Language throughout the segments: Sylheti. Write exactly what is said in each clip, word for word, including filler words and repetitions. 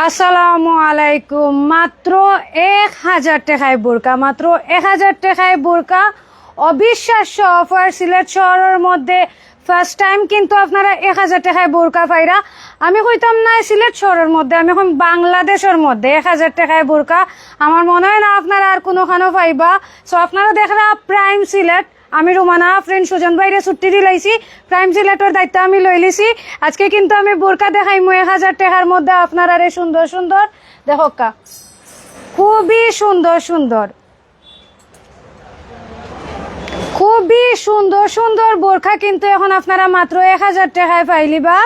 আসসালামু আলাইকুম। মাত্র এক হাজার টেকায় বোরকা, মাত্র এক হাজার টেকায় বোরকা। অবিশ্বাস্য অফার সিলেট শহরর মধ্যে। ফার্স্ট টাইম কিন্তু আপনারা এক হাজার টেকায় বোরকা পাইরা। আমি কইতাম না সিলেট শহরর মধ্যে, আমি কইম বাংলাদেশর মধ্যে এক হাজার টেকায় বোরকা। আমার মনে হয় না আপনারা আর কুনুখানো পাইবা। সো আপনারা দেখরা প্রাইম সিলেট, আমি রুমানা আফরিন সুজন ভাইরে ছুটি দিলাইছি, প্রাইম সিলেটর দায়িত্ব আমি লইলিছি। আজকে কিন্তু আমি বোরকা দেখাইমু এক হাজার টেকার মধ্যে আপনারারে সুন্দর সুন্দর। দেখউক্কা, খুবই সুন্দর সুন্দর, খুবই সুন্দর সুন্দর বোরকা কিন্তু এখন আপনারা মাত্র এক হাজার টেকায় পাইলিবা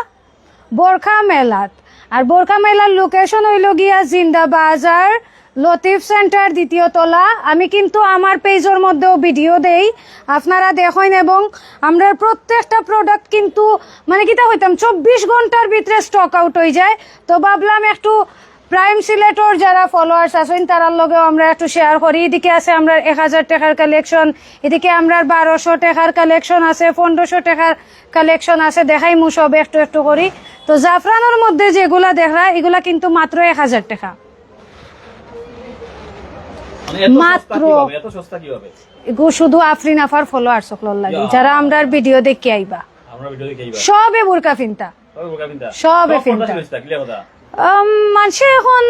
বোরকা মেলাত। আর বোরকা মেলার লোকেশন অইলো গিয়া জিন্দা বাজার, লতিফ সেন্টার দ্বিতীয় তলা। আমি কিন্তু আমার পেজর মধ্যেও ভিডিও দেই, আপনারা দেখইন। এবং আমরার প্রত্যেকটা প্রোডাক্ট কিন্তু, মানে, কিতা কইতাম, চব্বিশ ঘন্টার ভিতরে স্টক আউট অই যায়। তো ভাবলাম একটু প্রাইম সিলেটর যারা ফলোয়ার্স আছইন, তারার লগেও আমরা একটু শেয়ার করি। এদিকে আছে আমরার এক হাজার টেকার কালেকশন, এদিকে আমরার বারোশো টেকার কালেকশন আছে, পনেরোশো টেকার কালেকশন আছে, দেখাইমু সব একটু একটু করি। তো জাফরানর মধ্যে যেগুলা দেখরা, এগুলা কিন্তু মাত্র এক হাজার টেকা। মানে, এত সস্তা মাত্র। কিভাবে? এত সস্তা কিভাবে? এগু শুধু আফরিন আফার ফলোয়ার্স অকলর লাগি, ইয়া। যারা আমরার ভিডিও দেখি আইবা। আমরা ভিডিও দেখি আইবা। সবে বোরকা ফিনতা। সবে বোরকা ফিনতা? সবে সব পর্দা ফিনতা। শিরস্তা, ক্লিয়ার কথা। আম, মানষে এখন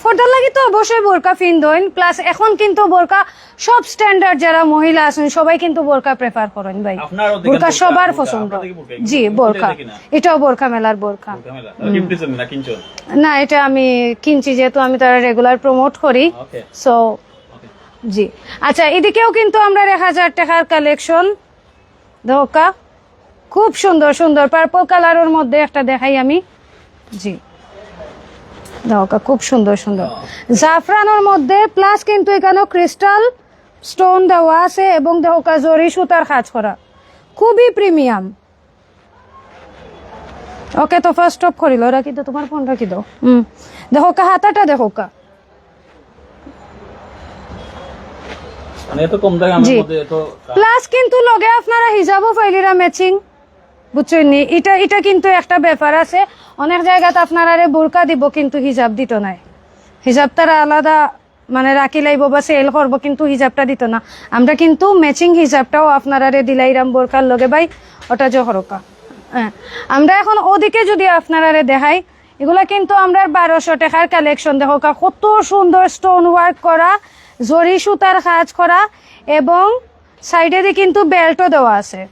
পর্দার লাগি তো অবশ্যই বোরকা ফিন্দইন, প্লাস এখন কিন্তু বোরকা সব স্ট্যান্ডার্ড যারা মহিলা আছইন সবাই কিন্তু বোরকা প্রেফার করইন ভাই। আপনারও দেখলাম বোরকা বোরকা, সবার বোরকা। পছন্দ। আপনার দেখি বোরকা, জি, এগুলো বোরকা। দেখি না? এটাও বোরকা মেলার বোরকা। বোরকা মেলা। হুম। কিনতেছেন না, কিনছেন? না, এটা আমি কিনছি, যেহেতু আমি তারা রেগুলার প্রমোট করি। ওকে। সো, ওকে। জি। আচ্ছা, এদিকেও কিন্তু আমরার এক হাজার টেকার কালেকশন। দেখউক্কা, খুব সুন্দর সুন্দর পার্পল কালারর মধ্যে একটা দেখাই আমি। জি, দেখউক্কা, খুব সুন্দর সুন্দর জাফরানর মধ্যে, প্লাস কিন্তু এখানেও ক্রিস্টাল স্টোন দেওয়া আছে এবং দেখউক্কা জরি সুতার কাজ করা, খুবই প্রিমিয়াম। ওকে, তো ফার্স্ট স্টপ করিল, রাখি দাও, তোমার ফোন রাখি দাও। হুম, দেখউক্কা, হাতাটা দেখউক্কা। মানে, এত কম দামে জি। মধ্যে এত প্লাস কিন্তু লগে আপনারা হিজাবও পাইলিরা ম্যাচিং, বুঝছইন নি? এটা, এটা কিন্তু একটা ব্যাপার আছে। অনেক জাগাত আপনারারে বোরকা দিব, কিন্তু হিজাব দিত নায়। হিজাব তারা আলাদা, মানে, রাখি লাইব বা সেল করব, কিন্তু হিজাবটা দিত না। আমরা কিন্তু ম্যাচিং হিজাবটাও আপনারারে দিলাইরাম বোরকার লগে ভাই, ওটা জহরকা। হ্যাঁ, আমরা এখন ওদিকে যদি আপনারারে দেখাই, এগুলা কিন্তু আমরার বারোশো টেকার কালেকশন। দেখউক্কা, কত সুন্দর স্টোন ওয়ার্ক করা, জরি সুতার কাজ করা, এবং সাইডেদি কিন্তু বেল্টও দেওয়া আছে।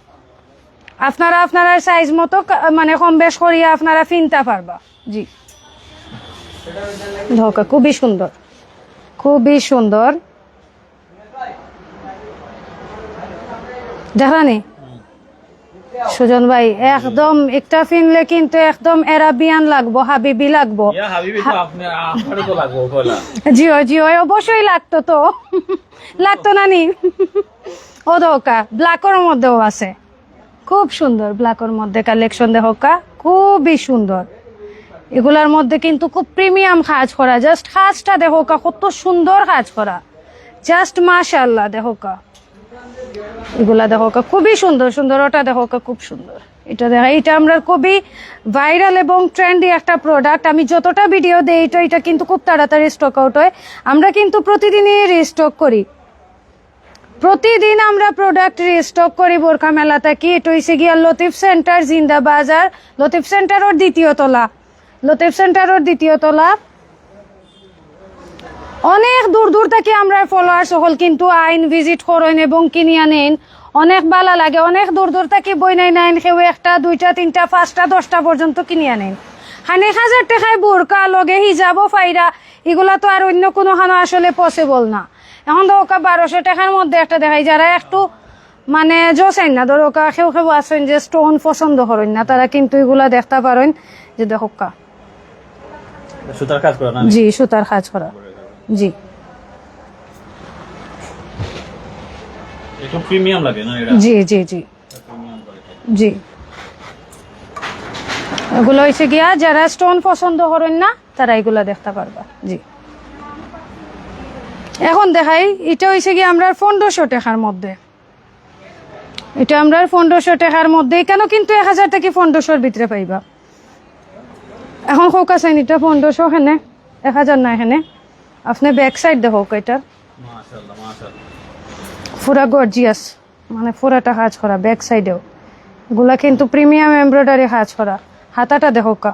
আপনারা আপনারার সাইজ মতো কা-, মানে, কম বেশ করিয়া আপনারা ফিনতা পারবা। জি, দেখউক্কা, খুবই সুন্দর, খুবই সুন্দর। দেখরানি সুজন ভাই, একদম একটা ফিনলে কিন্তু একদম অ্যারাবিয়ান লাগবো, হাবিবি লাগবো। ইয়া হাবিবি তো হা- আপনি, আপনারে তো লাগবো পয়লা। জি অয়, জি অয়, অবশ্যই লাগতো তো। লাগতো না নি? ও দেখউক্কা, ব্ল্যাকর মধ্যেও আছে, খুব সুন্দর ব্ল্যাকর মধ্যে কালেকশন দেখউক্কা, খুবই সুন্দর। এগুলার মধ্যে কিন্তু খুব প্রিমিয়াম কাজ করা, জাস্ট কাজটা দেখউক্কা, কত সুন্দর কাজ করা, জাস্ট মাশাআল্লাহ। দেখউক্কা, এগুলা দেখউক্কা, খুবই সুন্দর সুন্দর। ওটা দেখউক্কা, খুব সুন্দর। এটা দেখা, এটা আমরার খুবই ভাইরাল এবং ট্রেন্ডি একটা প্রোডাক্ট। আমি যতটা ভিডিও দেই, এটা, এটা কিন্তু খুব তাড়াতাড়ি স্টক আউট হয়। আমরা কিন্তু প্রতিদিনই রিস্টক করি, প্রতিদিন আমরা প্রোডাক্ট রিস্টক করি বোরকা মেলা থাকি। এটা অইছে গিয়া লতিফ সেন্টার, জিন্দা বাজার, লতিফ সেন্টারর দ্বিতীয় তলা, লতিফ সেন্টারর দ্বিতীয় তলা। অনেক দূর দূর থাকি আমরার ফলোয়ার্স অকল কিন্তু আইন, ভিজিট করইন এবং কিনিয়া নেইন। অনেক ভালা লাগে। অনেক দূর দূর থাকি বইনাইন আইন, কেউ একটা, দুইটা, তিনটা, পাঁচটা, দশটা পর্যন্ত কিনিয়া নেইন। খান এক হাজার টেকায় বোরকা, লগে হিজাবও পাইরা, ইগুলা তো আর অন্য কুনুখানো আসলে পসিবল না। এখন দেখউক্কা, বারোশো টেকার মধ্যে একটা দেখাই, যারা একটু মানে জোসাইন না, ধরউক্কা, কেউ কেউ আছইন যে স্টোন পছন্দ করইন না, তারা কিন্তু ইগুলা দেখতা পারইন। যে দেখউক্কা, সুতার কাজ করা না? জি, সুতার কাজ করা। জি। একটু প্রিমিয়াম লাগে না এটা? জি, জি, জি। প্রিমিয়াম করে। জি। এগুলা অইছে গিয়া যারা স্টোন পছন্দ করইন না, তারা ইগুলা দেখতা পারবা। জি। এখন দেখাই, এটা অইছে গিয়া আমরার পনেরোশো টেকার মধ্যে। এটা আমরার পনেরোশো টেকার মধ্যে, ইখানও কিন্তু এক হাজার থাকি পনেরোশোর ভিতরে পাইবা। এখন হোক আছে এটা পনেরোশো এখানে, এক হাজার না এখানে। আপনি ব্যাক সাইড দেখো এটার, মাশাআল্লাহ, মাশাআল্লাহ। পুরা গর্জিয়াস, মানে পুরাটা কাজ করা ব্যাক সাইডেও। এগুলা কিন্তু প্রিমিয়াম এমব্রয়ডারি কাজ করা। হাতাটা দেখো কা।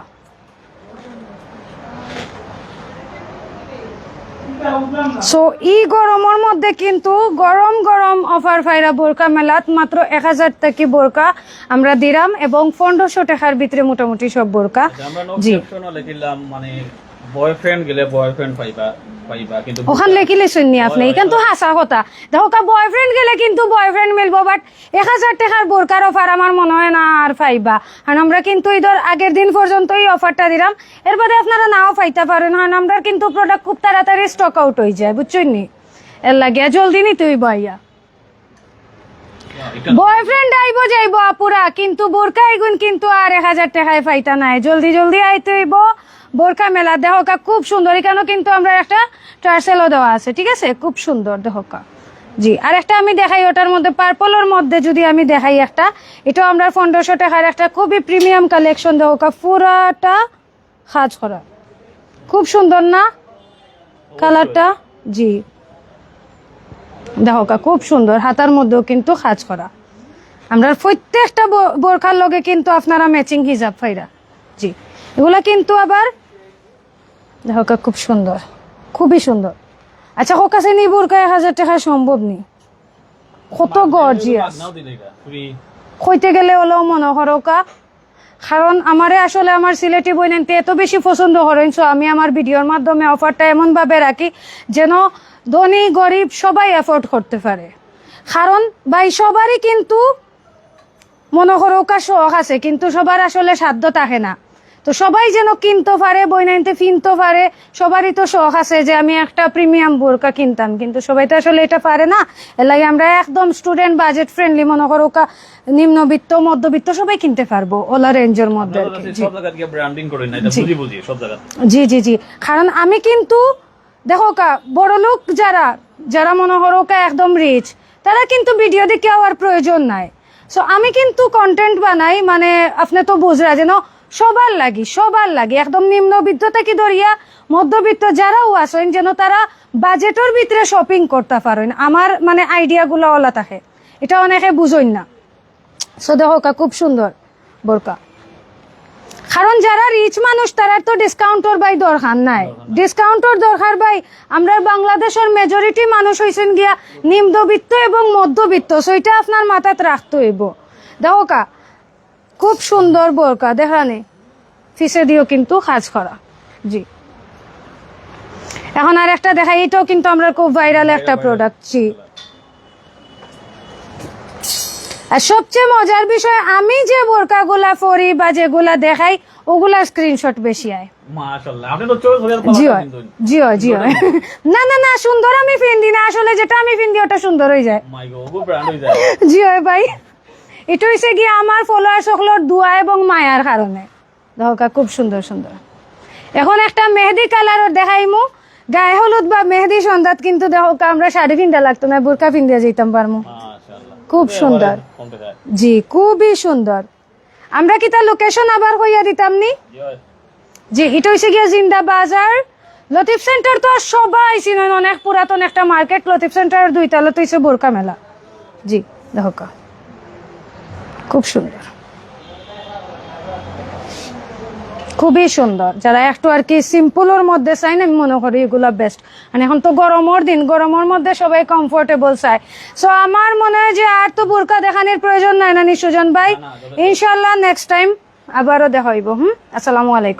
সো ই গরমর মধ্যে কিন্তু গরম গরম অফার পাইরা বোরকা মেলাত। মাত্র এক হাজার টাকা বোরকা আমরা দিলাম এবং পনেরোশো টাকার ভিতরে মোটামুটি সব বোরকা। আচ্ছা, আমরা নো জি। ক্যাপশনও লিখিলাম, মানে বয়ফ্রেন্ড গেলে বয়ফ্রেন্ড পাইবা, পাইবা, কিন্তু ওখান লেখিলে শুননি আপনি, হয়, এখান তো হয়। হাসা কথা। দেখো কা, বয়ফ্রেন্ড গেলে কিন্তু বয়ফ্রেন্ড মিলবো, বাট এক হাজার টাকার বোরকার অফার আমার মনে হয় না আর পাইবা। কারণ আমরা কিন্তু ঈদর আগের দিন পর্যন্ত এই অফারটা দিলাম, এর বাদে আপনারা নাও পাইতে পারেন। কারণ আমরা কিন্তু প্রোডাক্ট খুব তাড়াতাড়ি স্টক আউট হয়ে যায়, বুঝছেন নি? এর লাগে জলদি নিতে হইব আইয়া। এটা বয়ফ্রেন্ড আইবো যাইবো আপুরা, কিন্তু বোরকা এগুন কিন্তু আর এক হাজার টাকায় পাইতা নাই। জলদি জলদি আইতে হইব। বোরকা মেলা দেখো কা, খুব সুন্দর। এখানেও কিন্তু আমরা একটা টার্সেলও দেওয়া আছে, ঠিক আছে? খুব সুন্দর দেখো কা। জি, আর একটা আমি দেখাই, ওটার মধ্যে পার্পলর মধ্যে যদি আমি দেখাই একটা, এটাও আমরা পনেরোশো টাকার একটা খুবই প্রিমিয়াম কালেকশন। দেখো কা, পুরাটা কাজ করা, খুব সুন্দর না কালারটা? জি, দেখো কা, খুব সুন্দর। হাতার মধ্যেও কিন্তু কাজ করা। আমরা প্রত্যেকটা ব- বোরকার লগে কিন্তু আপনারা ম্যাচিং হিজাব পাইরা। জি, এগুলা কিন্তু আবার দেখো কা, খুব সুন্দর, খুবই সুন্দর। আচ্ছা, হোক আছে নি বোরকা এক হাজার টাকা সম্ভব নি? কত গর্জিয়াস। নাও দিলে এটা ফ্রি। কইতে গেলে হলেও মনে করো কা, কারণ আমারে আসলে আমার সিলেটি বইনাইন্তে এত বেশি পছন্দ করেন। সো আমি আমার ভিডিওর মাধ্যমে অফারটা এমনভাবে রাখি যেন ধনী গরিব সবাই অ্যাফোর্ড করতে পারে। কারণ ভাই, সবারই কিন্তু মনে করো কা শখ আছে, কিন্তু সবার আসলে সাধ্য থাকে না। তো সবাই যেন কিনতে পারে, বইনাইন্তে ফিনতে পারে। সবারই তো শখ আছে যে আমি একটা প্রিমিয়াম বোরকা কিনতাম, কিন্তু সবাই তো আসলে এটা পারে না। এর লাগে আমরা একদম স্টুডেন্ট বাজেট ফ্রেন্ডলি, মনে করো কা নিম্নবিত্ত, মধ্যবিত্ত সবাই কিনতে পারবো ওলা রেঞ্জের মধ্যে আর কি। জি। সব জায়গায় গিয়ে ব্র্যান্ডিং করে না, এটা জি। বুঝি বুঝি সব জায়গা। জি, জি, জি। কারণ আমি কিন্তু দেখো কা, বড় লোক যারা, যারা মনে করো কা একদম রিচ, তারা কিন্তু ভিডিও দেখে আর প্রয়োজন নাই। সো আমি কিন্তু কন্টেন্ট বানাই, মানে আপনি তো বুঝরা যেন সবার লাগি, সবার লাগি, একদম নিম্নবিত্ত থেকে ধরিয়া মধ্যবিত্ত যারাও আছেন, যেন তারা বাজেটের ভিতরে শপিং করতে পারেন। আমার মানে আইডিয়াগুলো ওলা থাকে, এটা অনেকে বুঝইন না। সো দেখো কা, খুব সুন্দর বোরকা। কারণ যারা রিচ মানুষ, তারার তো ডিসকাউন্টর ভাই দরকার নাই। ডিসকাউন্টর দরকার ভাই, আমরা বাংলাদেশের মেজরিটি মানুষ হইছেন গিয়া নিম্নবিত্ত এবং মধ্যবিত্ত। সো এটা আপনার মাথাত রাখতে হইব। দেখো কা, খুব সুন্দর বোরকা, দেখানি পিছে দিয়েও কিন্তু কাজ করা। জি, এখন আর একটা দেখাই, এটাও কিন্তু আমরা খুব ভাইরাল একটা প্রোডাক্ট। জি, আর সবচেয়ে মজার বিষয়, আমি যে বোরকাগুলা পরি বা যেগুলা দেখাই, ওগুলার স্ক্রিনশট বেশি আয়। মাশাআল্লাহ, আপনি তো চয়েস হয়ে জি হয়, জি হয়, জি হয়। না, না, না, সুন্দর আমি ফিন্দি না, আসলে যেটা আমি ফিন্দি ওটা সুন্দর হয়ে যায়। মাই গো, ওগো ব্র্যান্ড হয়ে যায়। জি হয় ভাই, এটা হইছে গিয়া আমার ফলোয়ার সকলের দোয়া এবং মায়ার কারণে। দেখো কা, খুব সুন্দর সুন্দর। এখন একটা মেহেদি কালারর দেখাইমু, গায়ে হলুদ বা মেহেদি সন্ধ্যাত কিন্তু দেখো কা, আমরা শাড়ি পিন্দা লাগতো না, বোরকা পিন্দিয়া যাইতাম পারমু। মাশাআল্লাহ। খুব সুন্দর। কম টাকায়। জি, খুবই সুন্দর। আমরা কিতা লোকেশন আবার কইয়া দিতাম নি? জি হয়। জি, এটা হইছে গিয়া জিন্দা বাজার। লতিফ সেন্টার তো আর সবাই চিনেন, অনেক পুরাতন একটা মার্কেট। লতিফ সেন্টারের দুই তলাত হইছে বোরকা মেলা। জি, দেখো কা, খুব সুন্দর, খুবই সুন্দর। যারা একটু আর কি সিম্পলর মধ্যে চাইন, আমি মনে করি এগুলা বেস্ট। মানে এখন তো গরমর দিন, গরমর মধ্যে সবাই কমফোর্টেবল চায়। সো আমার মনে হয় যে আর তো বোরকা দেখানির প্রয়োজন নাই না নি সুজন ভাই? ইনশাল্লাহ নেক্সট টাইম আবারও দেখা হইব। হুম, আসসালামু আলাইকুম।